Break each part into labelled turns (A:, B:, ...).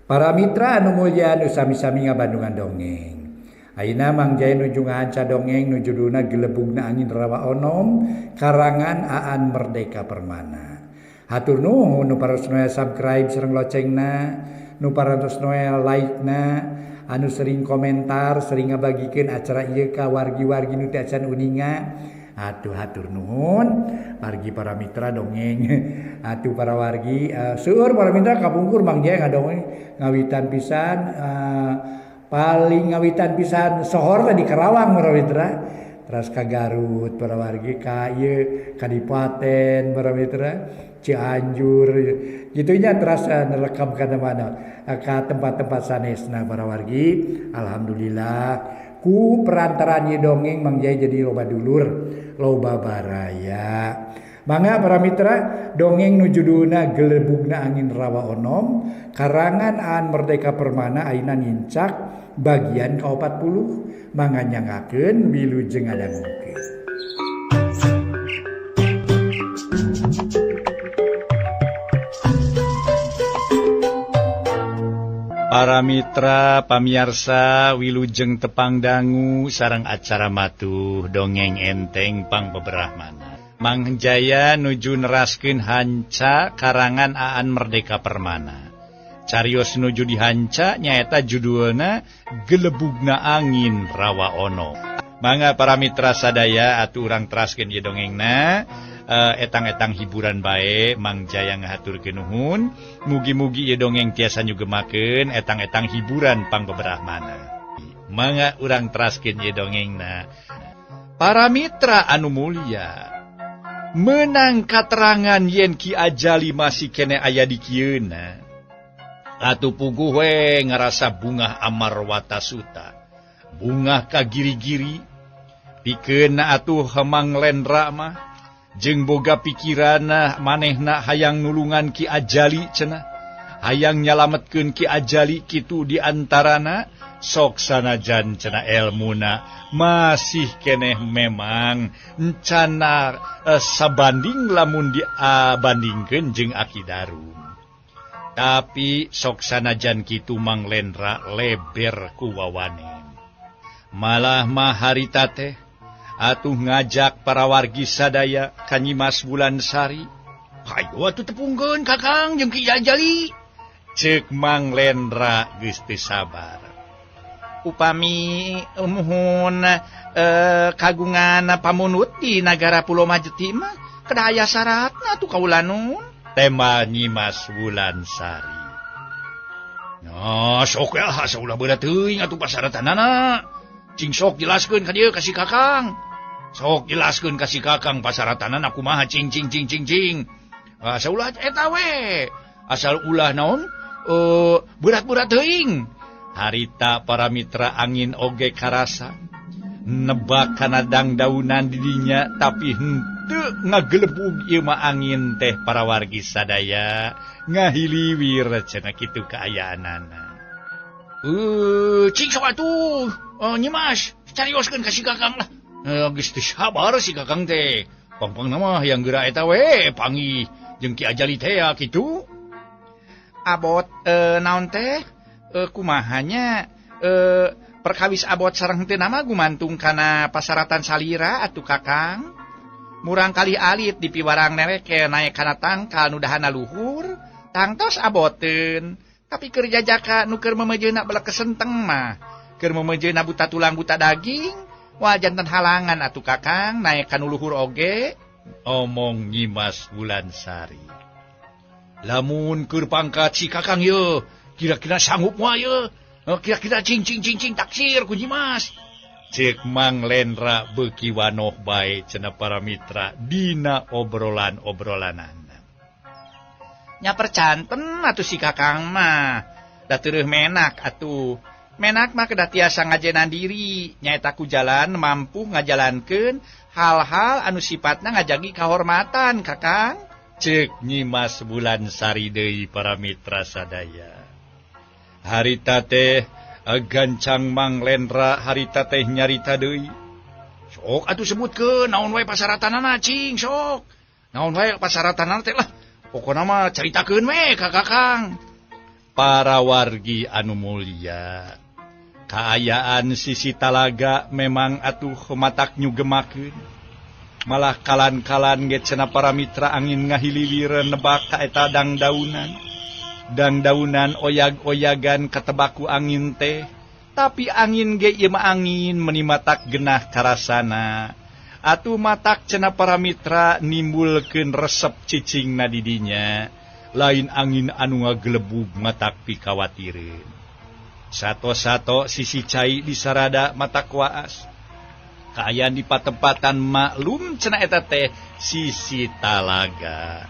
A: Para mitra anu mulya nu sami-sami ngabandungan dongeng. Ayeuna Mang Jaya nuju ngahanca dongeng nu judulna Gelebugna Angin Rawa Onom karangan Aan Merdeka Permana. Hatur nuhun nu parantos noel subscribe sareng locengna, nu parantos noel like-na, anu sering komentar, sering ngabagikeun acara ieu ka wargi-wargi nu teu acan uninga. Atuh hatur nuhun wargi para mitra dongeng. Atuh para wargi seueur para mitra kapungkur Mang Jaya ngadongeng ngawitan pisan, paling ngawitan pisan sohor teh di Karawang para mitra, teras ka Garut para wargi, ka ieu Kadipaten para mitra, Cianjur gitu nya, teras nerekam kana mana ka tempat-tempat sanesna para wargi. Alhamdulillah ku perantaraan ieu dongeng Mang Jaya jadi loba dulur, loba baraya. Mangga para mitra, dongeng nu judulna Gelebugna Angin Rawa Onom karangan Aan Merdeka Permana ayeuna nincak bagian ka-40. Mangga nyangakeun, wilujeng ngadangukeun.
B: Para mitra pamiarsa, wilujeng tepang dangu sareng acara matuh dongeng enteng pang beberahmana. Mang Jaya nuju neraskeun hanca karangan Aan Merdeka Permana. Carios nuju dihanca nyaeta judulna Gelebugna Angin Rawa Ono. Mangga para mitra sadaya atuh urang teraskeun ieu dongengna. Etang-etang hiburan bae Mang Jaya ngahaturkeun nuhun. Mugi-mugi ieu dongeng tiasa nyugemakeun etang-etang hiburan pangbeberahmana. Mangga urang teraskeun ieu dongengna. Para mitra anu mulia, menang katerangan yen Ki Ajali masih kene aya di kieuna. Atuh puguh we ngarasa bungah Amarwata Suta. Bungah ka giri-giri pikeun atuh Mang Lendra mah jeung boga pikiranna manehna hayang nulungan Ki Ajali cenah, hayang nyalametkeun Ki Ajali kitu diantarana sok sanajan cenah elmuna masih keneh memang encana sabanding lamun diabandingkeun jeung Aki Darum. Tapi sok sanajan kitu Mang Lendra leber ku wawane. Malah mah harita teh atuh ngajak para wargi sadaya ka Nyimas Wulansari. Hayo atuh tepungkeun Kakang jeung Ki Ajali. Ceuk Mang Lendra geus teu sabar.
C: Upami muhun kagungan pamunut di nagara Pulau Majeti mah kedah aya syaratna atuh kaula nun.
B: Tema Nyimas Wulansari. Nah, sok ya saulah berat teuing atuh pasaratanana. Cing sok jelaskeun ka dieu ka si Kakang. Sok jelaskeun ka si Kakang pasaratanana kumaha cing cing cing cing cing. Saulah eta we. Asal ulah naon? Berat-berat teuing. Harita para mitra angin oge karasa nebak kana dangdaunan didinya tapi henteu ngagelebug ieu mah angin teh para wargi sadaya ngahiliwir cenah kitu kaayaanana.
C: Cing sok atuh. Nyimas, carioskeun ka si Kakang lah. Geus teu sabar si Kakang teh. Pangpangna mah hayang geura eta we panggih jeung Ki Ajali teh ya kitu. Abot naon teh? Kumahanya perkawis abot sareng teu nama gumantung kana pasaratan salira atuh Kakang. Murang kali alit di piwarang nereke naek kana tangkal nu dahana luhur, tangtos aboteun. Tapi keur jajaka nu keur memejeuna belek kesenteng mah, keur memejeuna buta tulang buta daging, wah janten halangan atuh Kakang naek kana luhur oge.
B: Omong Nyimas Wulansari. Lamun keur pangkat si Kakang ye, kira-kira sanggup moal ye? Kira-kira cing cing cing cing taksir ku Nyimas. Ceuk Mang Lendra beuki wanoh bae cenah para mitra dina obrolan-obrolanan.
C: Nya percanten atuh si Kakang mah. Da teureun menak atuh. Menak mah kedah tiasa ngajenan diri, nyaeta ku jalan mampu ngajalankeun hal-hal anu sifatna ngajagi kahormatan Kakang.
B: Ceuk Nyimas Wulansari deui para mitra sadaya. Harita teh gancang Mang Lendra harita teh nyarita deui.
C: Sok atuh sebutkeun naon wae pasaratanana cing sok. Naon wae pasaratanana teh lah. Pokona mah caritakeun we ka Kakang.
B: Para wargi anu mulia, kaayaan sisi talaga memang atuh matak nyugemakeun. Malah kalan-kalan ge cenah para mitra angin ngahililir nebak ka eta dangdaunan. Dangdaunan oyag-oyagan katebaku angin teh, tapi angin ge ieu mah angin meni matak genah karasana. Atuh matak cenah para mitra nimbulkeun resep cicingna di dinya. Lain angin anu ngagelebug matak pikawatireun. Sato-sato sisi cai disarada matak waas. Kaayaan di patempatan maklum cenah eta teh sisi talaga.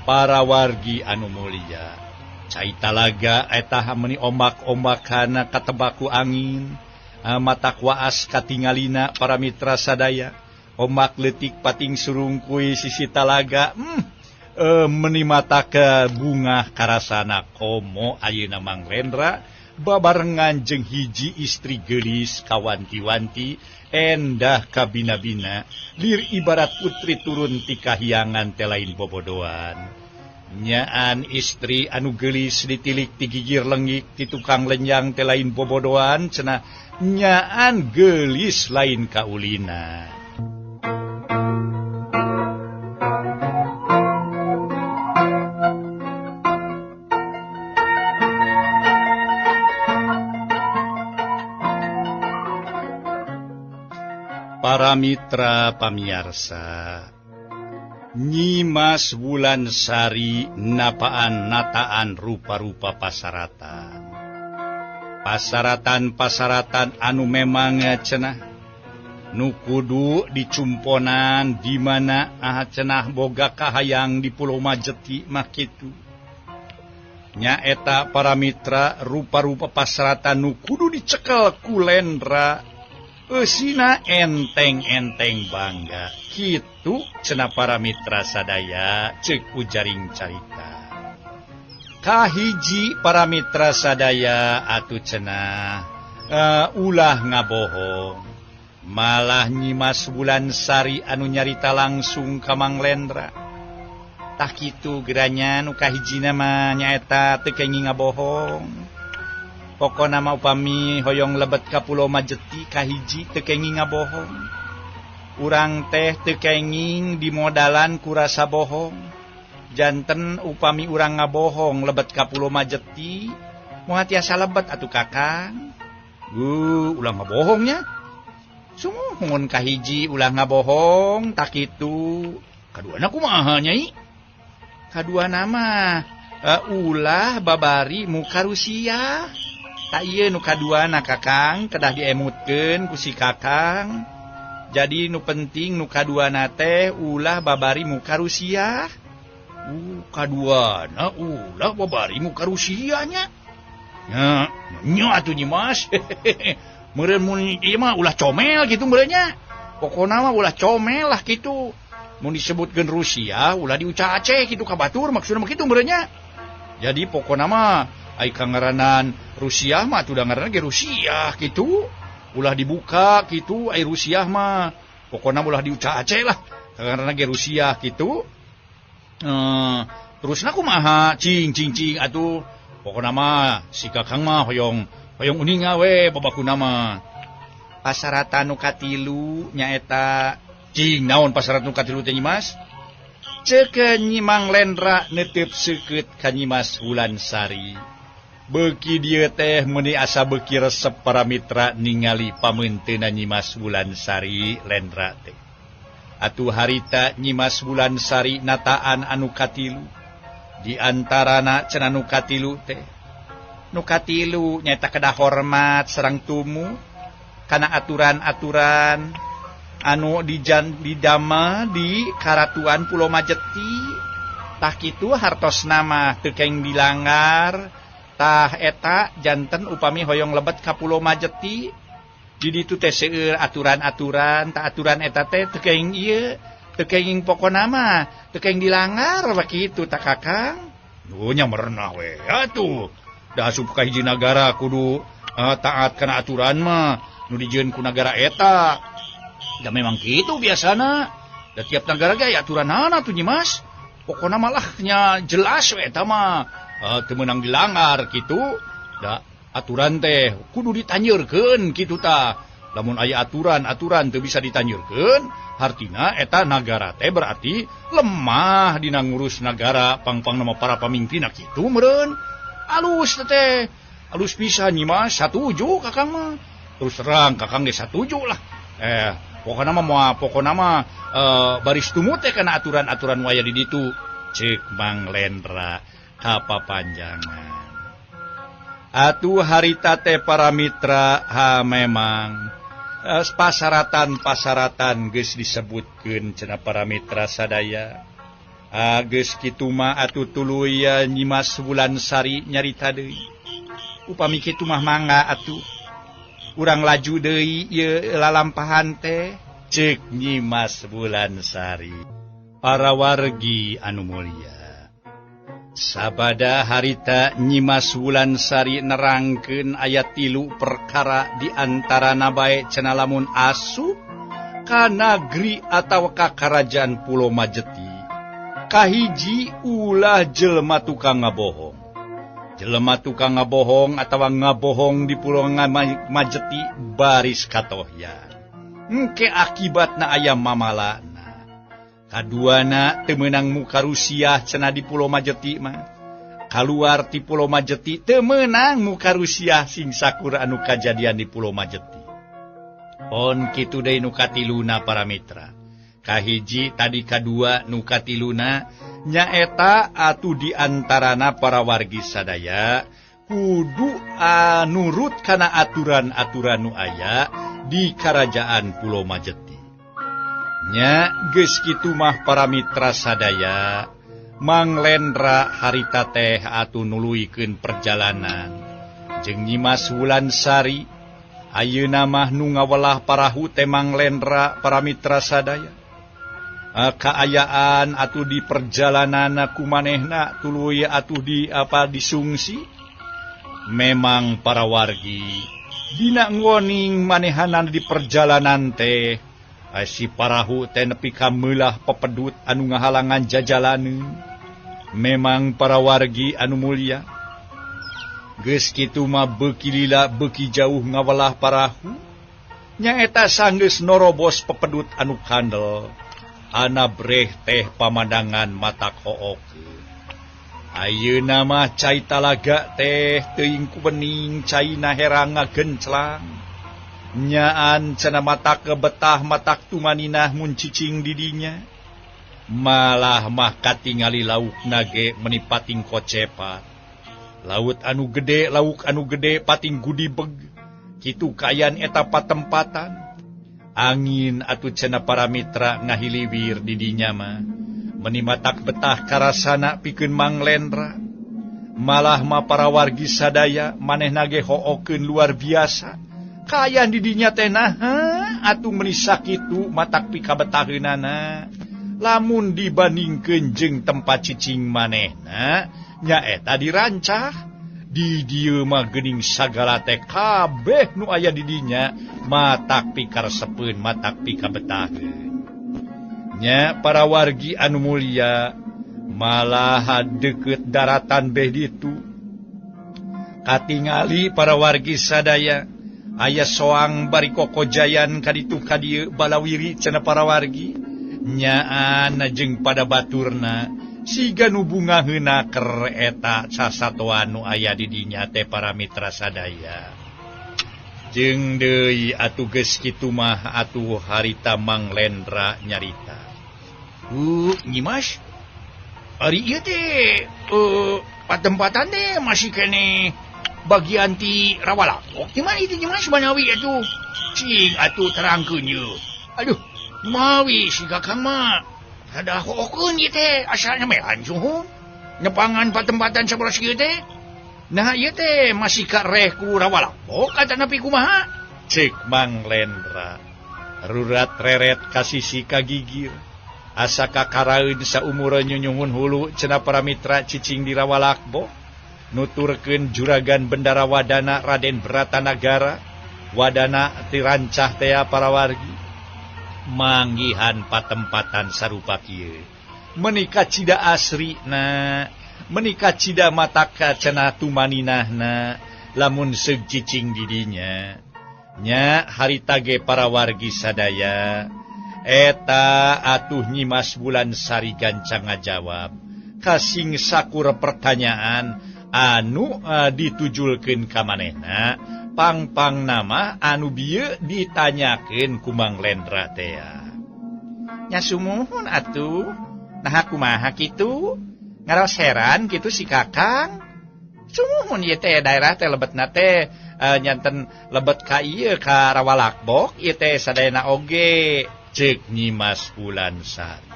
B: Para wargi anu mulia, cai talaga eta meuni ombak-ombakana katebaku angin, matak waas katingalina para mitra sadaya. Ombak leutik pating surungkuy sisi talaga, meuni matak bunga karasana komo ayeuna Mang Lendra babarengan jeung hiji istri geulis kawanti-wanti endah kabina-bina lir ibarat putri turun ti kahyangan teh lain bobodoan. Nyaan istri anu geulis ditilik ti gigir lengik ti tukang lenjang teh lain bobodoan cenah nyaan geulis lain kaulina. Para mitra pamiarsa, Nyimas Wulansari napaan nataan rupa-rupa pasaratan. Pasaratan-pasaratan anu memang cenah nu kudu dicumponan di mana cenah boga kahayang di Pulau Majeti mah kitu. Nyaeta para mitra rupa-rupa pasaratan nu kudu dicekel ku Lendra. Eusina enteng-enteng bangga kitu cenah para mitra sadaya ceuk ujaring carita. Kahiji para mitra sadaya atuh cenah ulah ngabohong. Malah Nyimas Wulansari anu nyarita langsung ka Mang Lendra. Tah kitu geranya nu kahijina mah nyaeta teu kenging ngabohong. Pokona mah upami hoyong lebet ka Pulau Majeti kahiji teu kenging ngabohong. Urang teh teu kenging dimodalan ku rasa bohong. Janten upami urang ngabohong lebet ka Pulau Majeti moal tiasa lebet atuh Kakang. Ulah ngabohongnya. Sumuhun kahiji ulah ngabohong tak kitu. Kaduana kumaha nyai? Kaduana mah ulah babari muka Rusia. Tak ieu nu kaduana Kakang kedah diemutkeun ku si Kakang. Jadi nu penting nu kaduana teh ulah babari muka Rusia. Kaduana ulah babari muka Rusia nya. Nya, nya atuh Nyimas. Meureun mun ieu mah ulah comel kitu meureun nya. Pokona mah ulah comel lah kitu. Mun disebutkeun Rusia ulah diuca-ace kitu ka batur maksudna mah kitu meureun nya. Jadi pokona mah ai kangaranan Rusia mah atuh da ngaranna ge Rusia kitu. Ulah dibuka kitu ai Rusia mah. Pokona ulah diuca-ace lah ngaranna ge Rusia kitu. Terusna kumaha cing cing cing atuh pokona mah si Kakang mah hoyong hoyong uninga we babakuna mah. Pasaratan nu katilu nyaeta cing naon pasaratan nu katilu teh Nyimas? Ceuk Nyi Mang Lendra netep seukeut ka Nyimas Wulansari. Beuki dieu teh meuni asa beuki resep para mitra ningali pameunteuna Nyimas Wulansari Lendra teh. Atuh harita Nyimas Wulansari nataan anu katilu. Di antarana cenah nu katilu teh. Nu katilu nyaeta kedah hormat sareng tumu kana aturan-aturan anu didama di Karatuan Pulau Majeti. Tah kitu hartosna mah teu keng dilanggar. Tah eta janten upami hoyong lebet ka Pulau Majeti. Di ditu teh seueur aturan-aturan, tah aturan eta teh teu kenging ieu, teu kenging pokona mah, teu kenging dilanggar we kitu tah Kakang. Nya merenah we atuh. Da asup ka hiji nagara kudu taat kana aturan mah nu dijieun ku nagara eta. Da memang kitu biasana. Da tiap nagara ge aya aturanana tuh Nyimas.
C: Pokona malahnya jelas we eta mah teu meunang dilanggar kitu. Da aturan teh kudu ditanyeurkeun kitu tah. Lamun aya aturan-aturan teu bisa ditanyeurkeun, hartina eta nagara teh berarti lemah dina ngurus nagara pang-pang nama para pamimpinna kitu meureun. Alus teh, alus pisan Nyimas, satuju Kakang mah. Terus terang Kakang ge satuju lah. Pokona mah moal pokona mah baris tumut teh kana aturan-aturan nu aya di ditu. Ceuk Mang Lendra kapapanjangan. Atuh harita teh para mitra ha memang pasaratan-pasaratan geus disebutkeun cenah para mitra sadaya. Geus kitu mah atuh tuluy Nyimas Wulansari nyarita deui. Upami kitu mah mangga atuh urang laju deui ieu lalampahan teh ceuk Nyimas Wulansari. Para wargi anu mulia. Sabada harita Nyimas Wulansari nerangkeun aya 3 perkara di antarana bae cenah lamun asup ka nagri atawa ka karajaan Pulo Majeti. Kahiji ulah jelema tukang ngabohong. Jelema tukang ngabohong atawa ngabohong di Pulo Majeti baris katohya. Engke akibatna aya mamalana. Kaduana teu meunang muka Rusia cenah di Pulo Majeti mah. Kaluar ti Pulo Majeti teu meunang muka Rusia sing sakur anu kajadian di Pulo Majeti. On kitu deui nu katiluna para mitra. Kahiji tadi kadua nu katiluna nyaeta atuh di antarana para wargi sadaya kudu nurut kana aturan-aturan nu aya di karajaan Pulo Majeti. Nya geus kitu mah para mitra sadaya Mang Lendra harita teh atuh nuluykeun perjalanan jeung Nyimas Wulansari. Ayeuna mah nu ngawelah parahu teh Mang Lendra para mitra sadaya. Kaayaan atuh di perjalanan kumanehna tuluy atuh di apa disungsi. Memang para wargi dina ngoning manehanan di perjalanan teh si parahu teh nepi ka meulah pepedut anu ngahalangan jajalaneun. Memang para wargi anu mulia geus kitu mah beuki lila beuki jauh ngawelah parahu nyaeta sanggeus norobos pepedut anu kandel. Ana breh teh pamandangan mata hookeun. Ayeuna mah cai talaga teh teuing ku bening caina herang ngagenclang. Nyaan cenah mata kebetah matak tumaninah mun cicing di dinya. Malah mah katingali lauk nage meni pating kocepat. Laut anu gede, lauk anu gede pating gudibeg. Kitu kaayaan eta patempatan. Angin atuh cenah para mitra ngahiliwir di dinya mah. Meni matak betah karasana pikeun Mang Lendra. Malah mah para wargi sadaya manehna ge hookeun luar biasa. Kaayaan di dinya teh naha atuh meuni sakitu matak pikabetaheunana. Lamun dibandingkeun jeung tempat cicing manehna nyaeta dirancah. Di dieu mah geuning sagala teh kabeh nu aya di dinya matak pikaresepeun matak pikabetaheun. Nya para wargi anu mulia malah deukeut daratan beh ditu. Katingali para wargi sadaya aya soang bari kokojayan kaditu kadieu balawiri cenah para wargi. Nyaan jeung pada baturna siga nu bungaheuna keur eta sasatoan nu aya di dinya teh para mitra sadaya. Jeung deui atuh geus kitu mah atuh harita Mang Lendra nyarita. Nyimas, ari ieu teh patempatan teh masih keneh bagian ti Rawalakok. Gimana itu Nyimas Banawi atuh? Cing atuh terangkeun ieu. Aduh, mawi si Kakang mah ada hookeun ieu teh asalna meh hancur. Nepangan patempatan sabelas ieu teh. Nah ieu teh masih kareh ku Rawalakok atanapi kumaha? Ceuk Mang Lendra. Rurat reret ka sisi kagigir. Asa kakaraeun saumur nyunyuhun hulu cenah para mitra cicing di Rawalakbo. Nuturkeun juragan Bendara Wadana Raden Bratanagara. Wadana tirancah tea para wargi. Manggihan patempatan sarupa kieu.
B: Meuni kacida asrina, meuni kacida mataka cenah tumaninahna lamun seug cicing di dinya. Nya harita ge para wargi sadaya eta atuh Nyimas Wulansari gancang ngajawab kasing sakur pertanyaan anu ditujulkeun ka manehna pangpang nama anu bieu ditanyakeun ku Mang Lendra tea. Nya sumuhun atuh naha kumaha kitu ngaros heran kitu si Kakang. Sumuhun ieu teh daerah teh lebetna teh nyanten lebet ka ieu ka Rawalakbok ieu teh sadayana oge ceuk Nyimas Wulansari.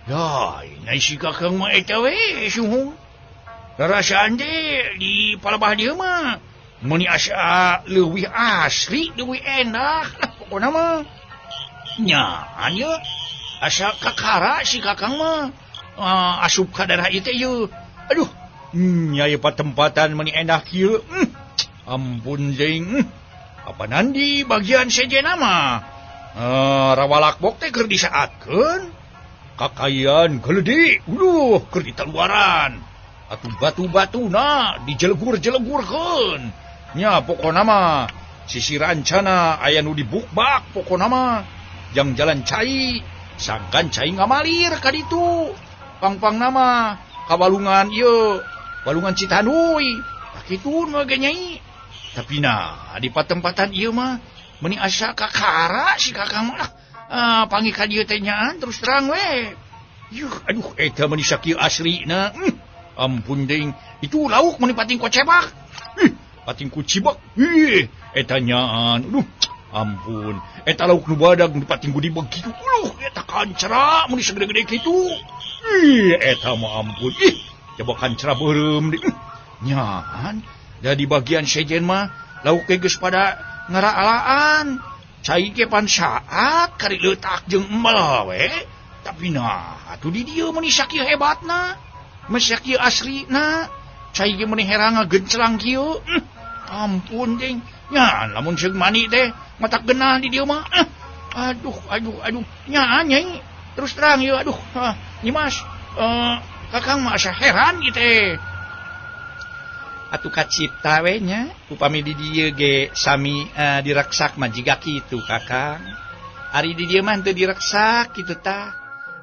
C: Lain ai si Kakang mah eta we suhun. Rarasaan teh di palebah dieu mah meuni asa leuwih asri leuwih enak lah pokona mah. Nyaan ye asa kakara si Kakang mah asup ka daerah ieu teh ieu. Aduh, nya ieu patempatan meuni enak kieu. Ampun deing. Apanan di bagian sejenna mah Rawalakbok teh keur disaatkeun kakayan gelede, aduh keur ditaluaran. Atuh batu-batuna dijelegur-jelegurkeun. Nya pokona mah sisi rancana aya nu dibukbak pokona mah jang jalan cai sangkan cai ngamalir ka ditu. Pangpang nama ka walungan ieu, walungan Citanduy. Tah kitu nu ge nyai. Tapi nah di patempatan ieu mah meuni asa kakara si Kakang mah. Panggih ka dieu teh nyaan terus terang we. Yuh, aduh eta meuni sakieu asrina. Ampun deing, itu lauk meuni pating kocebak. Ih, pating kucibak. Ih, eta nyaan. Aduh, ampun. Eta lauk nu badag nu pating gudibeg kitu. Aduh, eta kancra meuni sagede-gede kitu. Ih, eta mah ampun. Ih, coba kancra beureum deui. Nyaan, da di bagian sejen mah lauk ge geus pada ngaraalaan. Cai ge pan saat kari leutak jeung embel we. Tapi nah, atuh di dieu meuni sakieu hebatna. Meuni sakieu asrina. Cai ge meuni herang ngagencelang kieu. Ampun deing. Nya lamun seug mani teh matak genah di dieu mah. Aduh, aduh, aduh. Nya nyai terus terang ieu aduh. Nyimas, Kakang mah asa heran ieu teh.
B: Atuh kacipta we nya upami di dieu ge sami direksak mah jiga kitu Kakang. Ari di dieu mah henteu direksak kitu tah.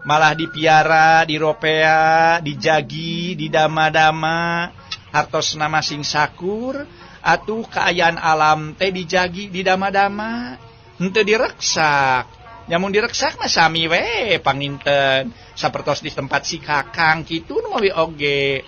B: Malah dipiara, diropea, dijagi, didama-dama, hartosna masing sakur, atuh kaayaan alam teh dijagi, didama-dama, henteu direksak. Nyamun direksak mah sami we panginten sapertos di tempat si Kakang kitu nu mawi oge.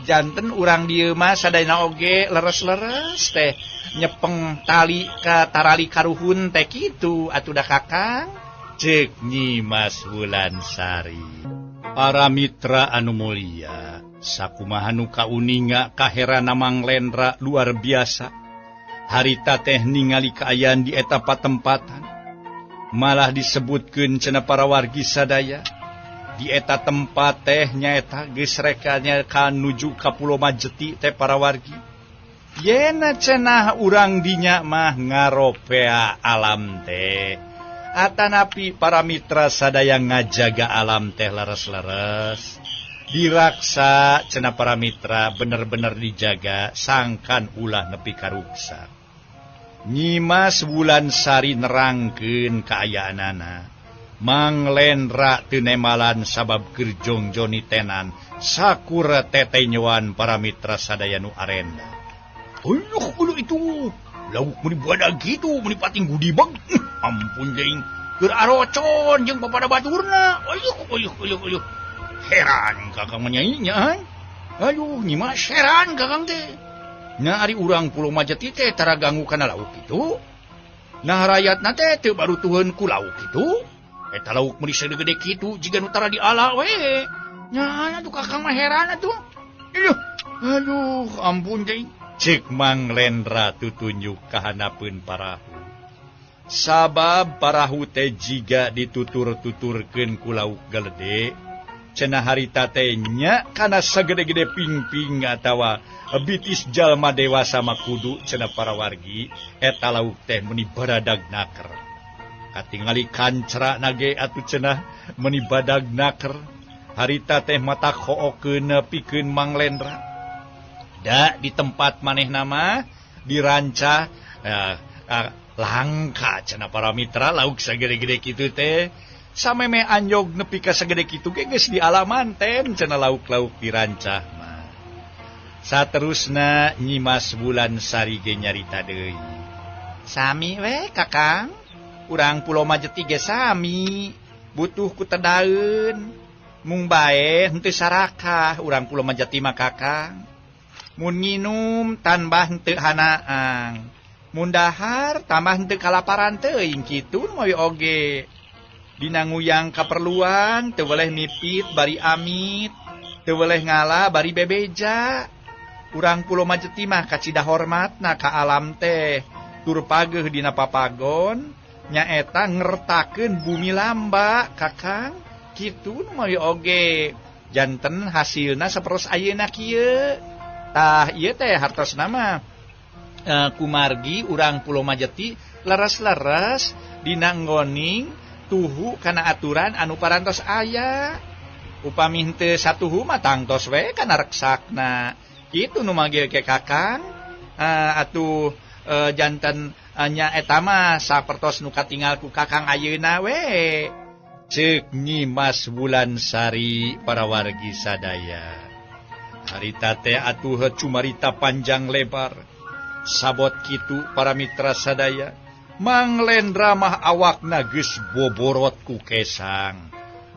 B: Janten urang dieu mah sadayana oge leres-leres teh nyepeng tali ka tarali karuhun teh kitu atuh da Kakang. Ceuk Nyimas Wulansari. Para mitra anu mulia, sakumaha nu kauninga kaherana Mang Lendra luar biasa. Harita teh ningali kaayaan di eta patempatan. Malah disebutkeun cenah para wargi sadaya. Di eta tempat teh nyaeta geus rekanya kanuju ka Pulo Majeti teh para wargi. Yena cenah urang dinya mah ngaropea alam teh. Atanapi para mitra sadaya ngajaga alam teh leres-leres. Diraksa cenah para mitra bener-bener dijaga sangkan ulah nepi karuksak. Nyimas Wulansari nerangkeun kaayaanana. Mang Lendra teu nemalan sabab keur jongjoni tenan sakura tetenyoan para mitra sadaya nu arenda.
C: Aduh, ulu itu lauk meuni badag kitu meuni pating gudibeg. Ampun deing, keur arocon jeung papada baturna. Ayuh, ayuh, ayuh, ayuh. Heran Kakang mah nyai nya. Aduh, Nyimas heran Kakang teh. Nya ari urang Pulo Majeti teh tara ganggu kana lauk kitu. Nah rakyatna teh teu barutuheun ku lauk kitu. Eta lauk meuni sagede-gede kitu jiga nu tara diala we. Nya atuh Kakang mah heran atuh. Aduh, aduh, ampun deui.
B: Ceuk Mang Lendra tutunjuk kahanapeun parahu. Sabab parahu teh jiga ditutur-tuturkeun ku lauk galede. Cenah harita teh nya kana sagede-gede pingping atawa bitis jalma dewasa mah kudu cenah para wargi eta lauk teh meuni baradag naker. Katingali kancra nage atuh cenah meuni badag naker. Harita teh mata hookeun nepikeun Mang Lendra. Da di tempat manehna mah dirancah langka cenah para mitra lauk sagede-gede kitu teh. Sameme anjog nepi ka sagede kitu ge geus dialaman ten cenah lauk-lauk dirancah mah. Saterusna Nyimas Wulansari ge nyarita deui. Sami we Kakang, urang Pulau Majeti ge sami, butuh ku tedaeun. Mung bae henteu sarakah urang Pulau Majeti mah Kakang. Mun nginum tambah henteu hanaang. Mun dahar tambah henteu kalaparan teuing kitu moy oge. Dina nguyang kaperluan teu weleh mipit bari amit, teu weleh ngala bari bebeja. Urang Pulau Majeti mah kacida hormatna ka alam teh. Tur pageuh dina papagon nyaeta ngertakeun bumi lamba Kakang. Kitu nu moy oge. Janten hasilna sapertos ayeuna kieu. Tah ieu teh hartosna mah kumargi urang Pulau Majeti leres-leres dina nggoning tuhu kana aturan anu parantos aya. Upami henteu satuhu mah tangtos we kana reksakna. Kitu nu manggil ke Kakang. Atuh janten nya eta mah sapertos nu katingal ku Kakang ayeuna we. Ceuk Nyimas Wulansari para wargi sadaya. Harita teh atuh cumarita panjang lebar. Sabot kitu para mitra sadaya. Mang Lendra mah awakna geus boborot ku kesang.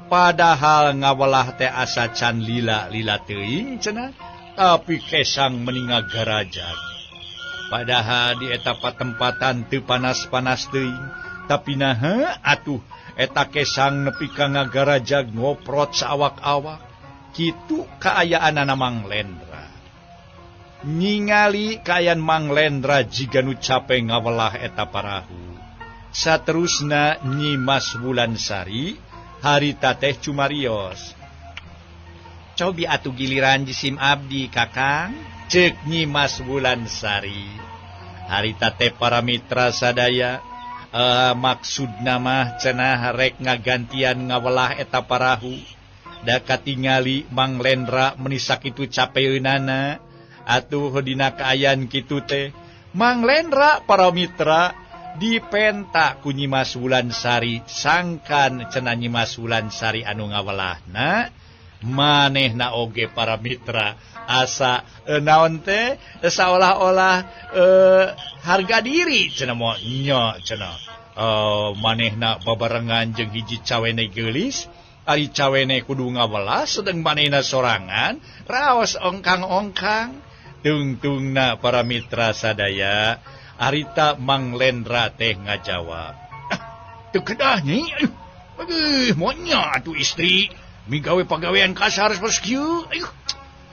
B: Padahal ngawelah teh asa can lila-lila teuing cenah, tapi kesang meni ngagarajag. Padahal di eta patempatan teu panas-panas teuing, tapi naha atuh eta kesang nepi ka ngagarajag ngoprot saawak-awak. Kitu kaayaanana Mang Lendra. Ningali kaayaan Mang Lendra jiga nu cape ngawelah eta parahu. Saterusna Nyimas Wulansari harita teh cumarios. Cobi atuh giliran jisim abdi Kakang, ceuk Nyimas Wulansari. Harita teh para mitra sadaya, maksudna mah cenah rek ngagantian ngawelah eta parahu. Da katingali Mang Lendra meni sakitu capeunana. Atuh dina kaayaan kitu teh Mang Lendra para mitra dipenta ku Nyimas Wulansari sangkan cenah Nyimas Wulansari anu ngawelahna manehna oge para mitra asa naon teh saolah-olah harga diri cenah moal nya cenah manehna babarengan jeung hiji cawene geulis. Ari cawene kudu ngawelah sedeng manehna sorangan raos ongkang-ongkang. Tungtungna para mitra sadaya harita Mang Lendra teh ngajawab. Teu kedah nyi. Aduh, monya atuh istri migawe pagawean kasar sapertos kieu. Aduh,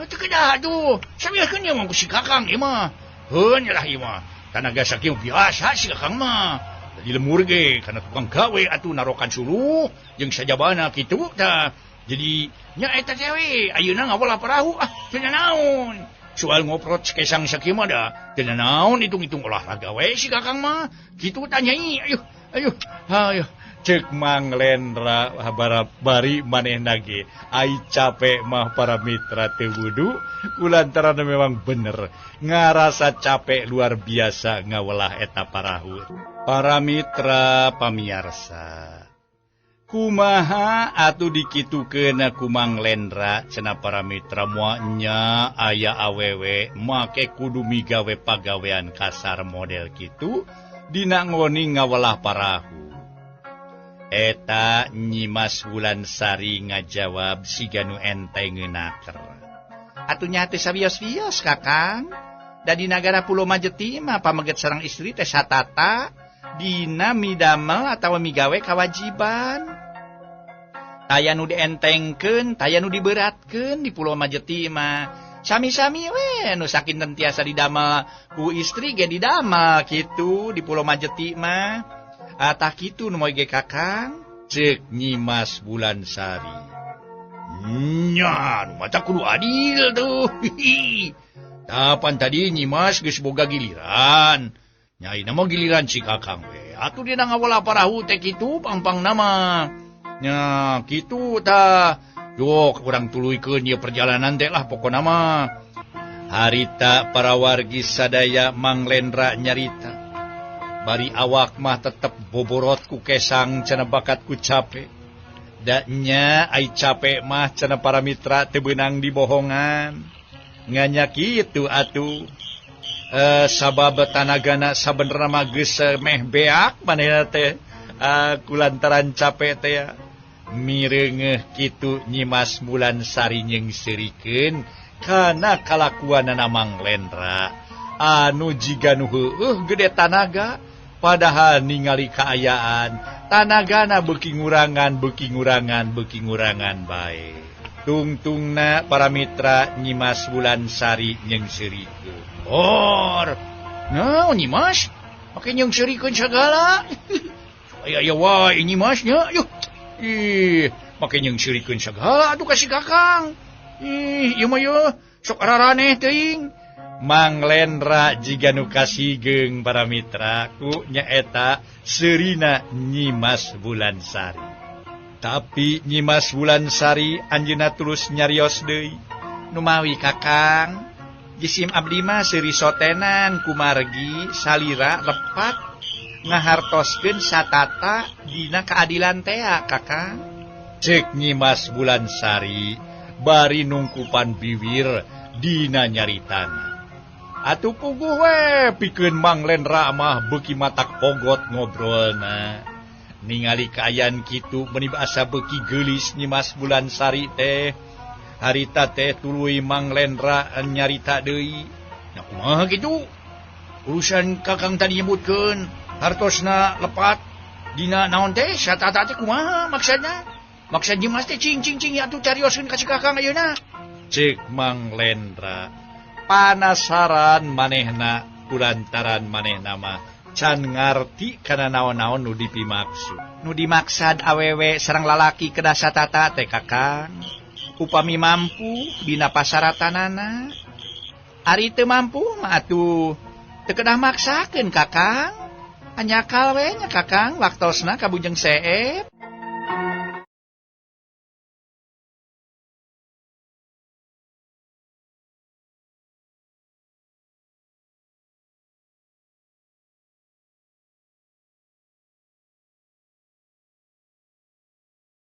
B: teu kedah atuh. Samiakeun ieu mah ku si Kakang ieu mah. Heun lah ieu mah. Tanaga sakieu biasa si Kakang mah. Di lemur ge kana tukang gawe atuh narokan suluh jeung sajabana kitu tah. Jadi nya eta teh we ayeuna ngawelah parahu ah teu naon. Soal ngoprot kesang sakieu mah da teu naon hitung-hitung olahraga we si Kakang mah. Kitu tah nyai. Ayuh ayuh ayuh ceuk Mang Lendra bari manehna ge ai capek mah para mitra teu wudu kulantaran memang bener ngarasa capek luar biasa ngawelah eta parahu. Para mitra pamiarsa, kumaha atuh dikitukeun ku Mang Lendra cenah para mitra moal nya aya awewe make kudu migawe pagawean kasar model kitu dina ngoni ngawelah parahu. Eta Nyimas Wulansari ngajawab siga nu enteng ngeunaker. Atuh nya teh sawios-wios Kakang. Da di nagara Pulau Majeti mah pameget sareng istri teh satata dina midamel atawa migawe kawajiban. Taya nu dientengkeun, taya nu diberatkeun di Pulau Majeti mah. Sami-sami we nu sakinten tiasa didamel ku istri ge didamel kitu di Pulau Majeti mah. Atah kitu nu moy ge Kakang, ceuk Nyimas Wulansari. Nya, nu mata kudu adil tuh. Tapan tadi Nyimas geus boga giliran. Nyaina mah giliran si Kakang we.
C: Atuh dina ngawala parahu teh kitu pangpang nama. Nya kitu tah. Yo urang tuluykeun ieu perjalanan teh lah pokona mah.
B: Harita para wargi sadaya Mang Lendra nyarita. Bari awak mah tetep boborot ku kesang cenah bakat ku cape. Da nya ai cape mah cenah para mitra teu beunang dibohongan. Nganya kitu atuh. Sabab tanagana sabenerna mah geus meh beak manehna teh kulantaran capek teh ya. Mireungeuh kitu Nyimas Mulansari nyeungseurikeun kana kalakuanana Mang Lendra anu jiga nu heueuh gede tanaga padahal ningali kaayaan tanagana beuki ngurangan beuki ngurangan beuki ngurangan bae. Tungtungna para mitra Nyimas Mulansari nyeungseurikeun.
C: Or, naon Nyimas? Make nyeungseurikeun sagala. Aya aya wae Nyimas nya. Yuh. Ih, make nyeungseurikeun sagala atuh ka si Kakang. Ih, ieu mah yeuh sok araraneh teuing.
B: Mang Lendra jiga nu kasigeung para mitra ku nyaeta seurina Nyimas Mulansari. Tapi Nyimas Mulansari anjeunna terus nyarios deui.
C: Numawi Kakang, jisim abdi mah seuri sotenan kumargi salira lepat ngahartoskeun satata dina keadilan tea Kakang.
B: Ceuk Nyimas Mulansari bari nungkupan biwir dina nyaritana. Atuh puguh we pikeun Mang Lendra mah beuki matak pogot ngobrolna. Ningali kaayaan kitu meuni asa beuki geulis Nyimas Mulansari teh. Harita teh tuluy Mang Lendra nyarita deui.
C: Nya kumaha kitu? Urusan Kakang tadi nyebutkeun hartosna lepat dina naon teh satata teh kumaha maksudna? Maksud Nyimas teh cing cing cing atuh carioskeun ka si Kakang ayeuna.
B: Ceuk Mang Lendra panasaran manehna kulantaran manehna mah can ngarti kana naon-naon nu dipimaksud.
C: Nu dimaksad awewe sareng lalaki kedah satata teh Kakang. Upami mampu dina pasaratanana. Ari teu mampu mah atuh teu kedah maksakeun Kakang. Anyakal we nya Kakang waktosna ka Bujeng Seep.